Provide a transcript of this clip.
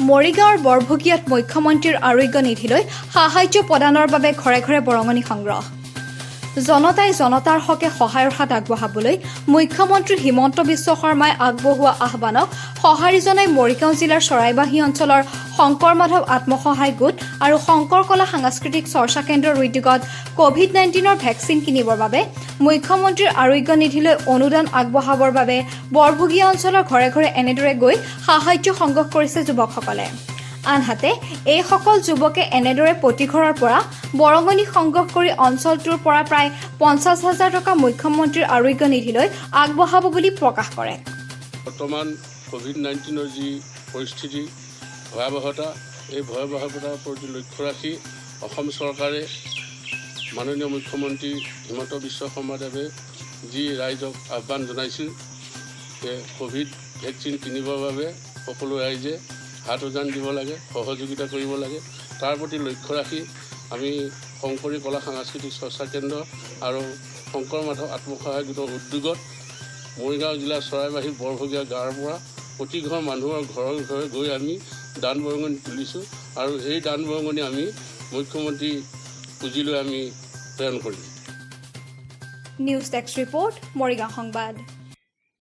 মৰিগাঁৱৰ বৰভগীয়াত মুখ্যমন্ত্ৰীৰ আৰোগ্য নিধিলৈ সাহায্য প্ৰদানৰ বাবে ঘৰে ঘৰে বৰঙণি সংগ্ৰহ। জনতাই জনতাৰ হকে সহায়ৰ হাত আগবঢ়াবলৈ মুখ্যমন্ত্ৰী হিমন্ত বিশ্ব শৰ্মাই আগবঢ়োৱা আহ্বানক সঁহাৰি জনাই মৰিগাঁও জিলাৰ চৰাইবাহী অঞ্চলৰ শংকৰ মাধৱ আত্মসহায়ক গোট আৰু শংকৰ কলা সাংস্কৃতিক চৰ্চা কেন্দ্ৰৰ উদ্যোগত ক'ভিড 19ৰ ভেকচিন কিনিবৰ বাবে মুখ্যমন্ত্ৰীৰ আৰোগ্য নিধিলৈ অনুদান আগবঢ়াবৰ বাবে বৰভগীয়া অঞ্চলৰ ঘৰে ঘৰে এনেদৰে গৈ সাহায্য সংগ্ৰহ কৰিছে যুৱকসকলে। আনহাতে, এইসকল যুৱকে এনেদৰে প্ৰতি ঘৰৰ পৰা বৰঙণি সংগ্ৰহ কৰি অঞ্চলটোৰ পৰা প্ৰায় 50 হাজাৰ টকা মুখ্যমন্ত্ৰীৰ আৰোগ্য নিধিলৈ আগবঢ়াব বুলি প্ৰকাশ কৰে। বৰ্তমান ক'ভিড 19ৰ যি পৰিস্থিতি, ভয়াৱহতা, এই ভয়াৱহতাৰ প্ৰতি লক্ষ্য ৰাখি অসম চৰকাৰে, মাননীয় মুখ্যমন্ত্ৰী হিমন্ত বিশ্ব শৰ্মাদেৱে যি ৰাইজক আহ্বান জনাইছিল যে ক'ভিড ভেকচিন কিনিবৰ বাবে সকলো ৰাইজে হাত উজান দিব লাগে, সহযোগিতা কৰিব লাগে, তাৰ প্ৰতি লক্ষ্য ৰাখি আমি শংকৰী কলা সাংস্কৃতিক চৰ্চা কেন্দ্ৰ আৰু শংকৰ মাধৱ আত্মসহায়ক গোটৰ উদ্যোগত মৰিগাঁও জিলাৰ চৰাইবাহী বৰভগীয়া গাঁৱৰ পৰা প্ৰতি ঘৰ মানুহৰ ঘৰে ঘৰে গৈ আমি দান বৰঙণি তুলিছোঁ আৰু এই দান বৰঙণি আমি মুখ্যমন্ত্ৰী পুঁজিলৈ আমি প্ৰেৰণ কৰিম। নিউজ ডেস্ক ৰিপৰ্ট, মৰিগাঁও সংবাদ।